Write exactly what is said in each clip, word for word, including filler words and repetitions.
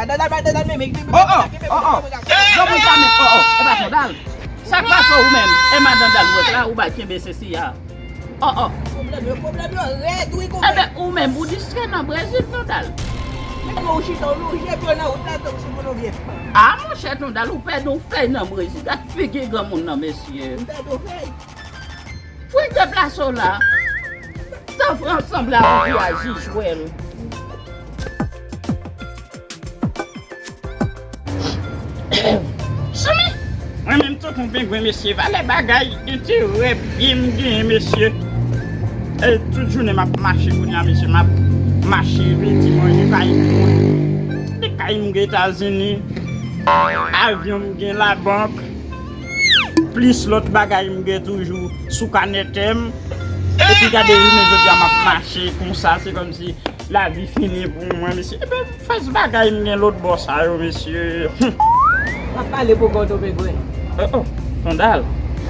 Dal, dal, dal, dal, men, men, men, Oh, oh, men, men, oh, oh. men, men, Non, pou sa men, oh, oh, e pa Tondal. Sa k pase ou menm? E madan Dal ou wè la, ou ba kenbe sesi a. Oh, oh. Pwoblèm yo, pwoblèm yo rèd, wi, konpè. Ebyen, ou menm, ou distrè nan Brezil, Tondal. Men ou chita, ou lonje pye nan wout la, tankou se pou nou vye fan. A, monchè Tondal, ou pèdi yon fèy nan Brezil. Gad figi granmoun nan, mesye. M pèdi yon fèy. Fou deplase w la. Sa fè ansanm la pou di a jij wè l. Simi! Mwen menm tankou yon pengwen, mesye, valè bagay, enterè byen m genyen, mesye. E tout jounen m ap mache kounye a, mesye, m ap mache, vle di mwen gen kay pou mwen. Gen kay m gen Etazini, avyon m gen labank, plis lòt bagay m gen toujou sou kanè tè m. Epi gade jounen jodi a m ap mache konsa, se kòmsi lavi fini pou mwen, mesye. Epi fas bagay m gen lòt bò sa yo, mesye. Hum. W ap pale pou kò w, Tondal. Oh, oh, Tondal.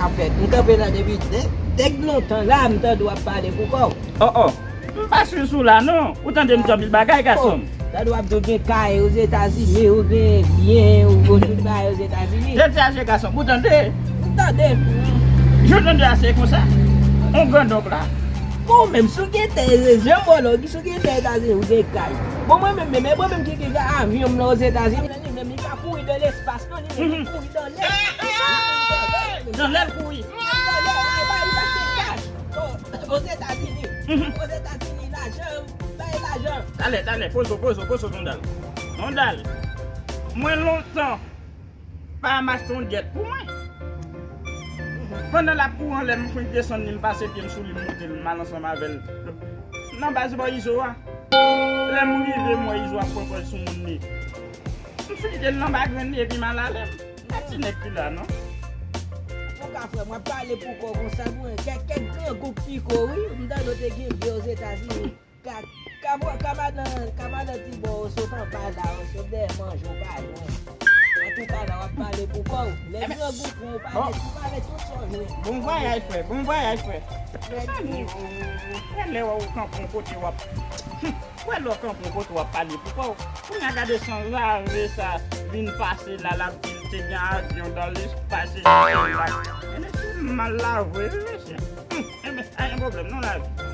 Afèt, m kanpe la depi dèk, dèk lontan la, m tande w ap pale pou kò w. Oh, oh. M pa sou sou la, non. Ou tande m di anpil bagay, gason m. Tande w ap di w gen kay Ozetazini, ou gen byen, ou gen tout bagay Ozetazini. Jete aje, gason m, ou tande? M tande. Jou tande ase konsa. On grandonk la. Bon, menm si w gen tè, jan m wè w la, si w gen tè Etazini, ou gen kay. Bon, mwen menm, men, men mwen menm ki gen avyon m nan Ozetazini, li menm, li pa kouri nan lespas, non, li menm, li kouri nan lè. Nan lè l kouri. Nan lè, ay, bay, li achte kay. Bon, Ozetazini. Ozetazini, lajan, bay lajan. Talè, talè, poze w, poze w, poze w, Tondal. Tondal. Mwen lontan pa m achte yon djèt pou mwen. Pandan l ap kouri anlè, m fenk desann li, m pase pye m sou li, m monte l, m al ansanm avè l. Nan baz bò Izo a. Lè m rive, m wè Izo ap pran pòz sou moun li. M fenk kite l nan bagrenn li epi m al ale m. Pa ti nèg ki la, non. Ou ka frè m, w ap pale pou kò w konsa, pou kèk, kèk grangou k piko, wi. M tande w te gen byen Ozetazini. Ka, ka, ka madan, ka madan ti bò, w sot anba la, w sot dèyè manje, w pa lwen. Antouka, la, w ap pale pou kò w. Lè grangou pran w, pale, ou pale tout sa w jwenn. Bon vwayaj, frè. Bon vwayaj, frè. Frè, frè, lè w kanpe yon kote, w ap, frè, lè w kanpe yon kote, w ap pale pou kò w. Kounye a gade sanzave sa vin pase la, l ap di l te gen avyon dan lespas, e la. Men mesye, m mal la vre, wi, mesye. Hum, enben, pa gen pwoblèm, non, lavi.